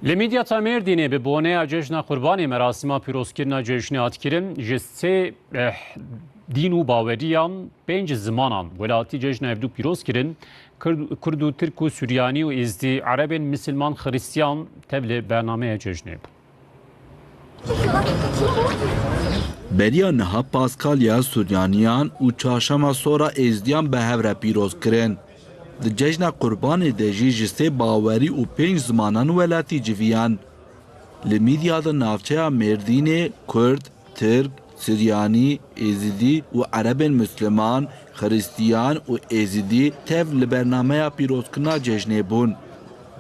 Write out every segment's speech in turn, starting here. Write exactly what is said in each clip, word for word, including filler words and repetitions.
Li Midyata Mêrdînê bi boneya Cejna Qurbanê merasîma pîrozkirina cejnê hat kirin. Ji sê, eh, dîn û baweriyan pênc zimanan welatî cejna hevdû pîroz kirin. Kurd, Kurd û Tirk û Suryanî û Êzdî, Erebên Misilman, Xiristiyan tev li bernameya cejnê bûn. Beriya niha Paskalya Suryaniyan û Çarşema Sora Êzdiyan bi hev re pîroz kirin. Di cejna Qurbanê de jî ji sê bawerî û pênc zimanan welatî civiyan. Li Mîdya di navçeya Mêrdînê Kurd, Tirk, Siryanî, Êzidî û Erebên Misliman, Xiristiyan û Êzidî tev li bernameya pîrozkirina cejnê bûn.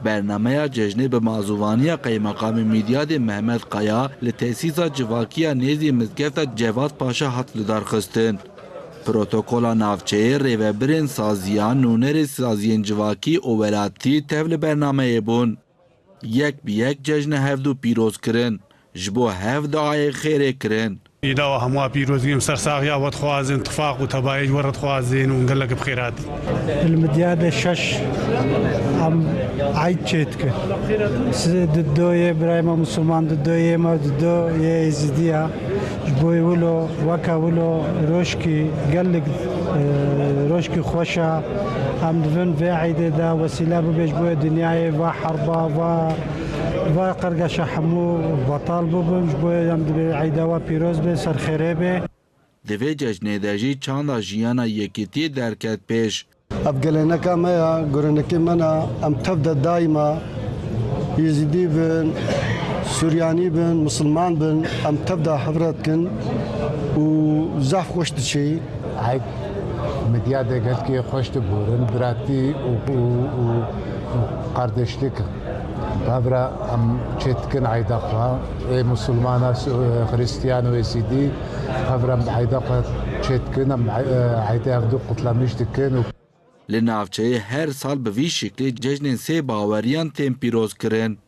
Bernameya cejnê bi mazûvaniya Qeymeqamê Mîdyadê Mehmet Kaya li tesîsa civakiya nêzî mizgefta Cevat Paşa hat lidarxistin. Protokola navçeyê, rêvebirên saziyan, nûnerê saziyên civakî û welatî tev li bernameyê bûn. Yek bi yek cejna hevdû pîroz kirin, ji bo hev duayê xêrê kirin. Îda we hemû pîroz bî, em sersaxiya we dixwazin, tifaq û tebayê ji we re dixwazin û gelek bi xêr hatin. Li Midyadê şeş em eyd çêdikin. Di do yê birayê me Musulman, di do yê me, di do yê Êzidiya. Ji bo wilo, weke wilo rojkî gelek, e, rojkî xweş e. Em divin vê eydê de wesîle bibe ji bo dinyayê, va herba, va, va qirgeşa hemû betal bibin. Ji bo em divê eyda we pîroz be, ser xêrê be. Di vê cejnê de jî çanda jiyana yekîtiyê derket pêş. Ev geleneka me ya, gurenekê me ne, em tev de daîma Êzidî bin, Suryanî bin, Musulman bin, em tev de hev re dikin û zaf xweş diçê. Eyd Midyadê gelkî xweş diborin, biratî û, û, û, û qardeşlik. Hev re em çêdikin eyda xwe. Ê Musulmana, Su-, Xiristiyan û Êzidî, hev re em eyda xwe çêdikin, em, e, eydê hevdû qutlamiş dikin û Li navçeyê her sal bi vî şiklê cejnên sê baweriyan tên pîroz kirin.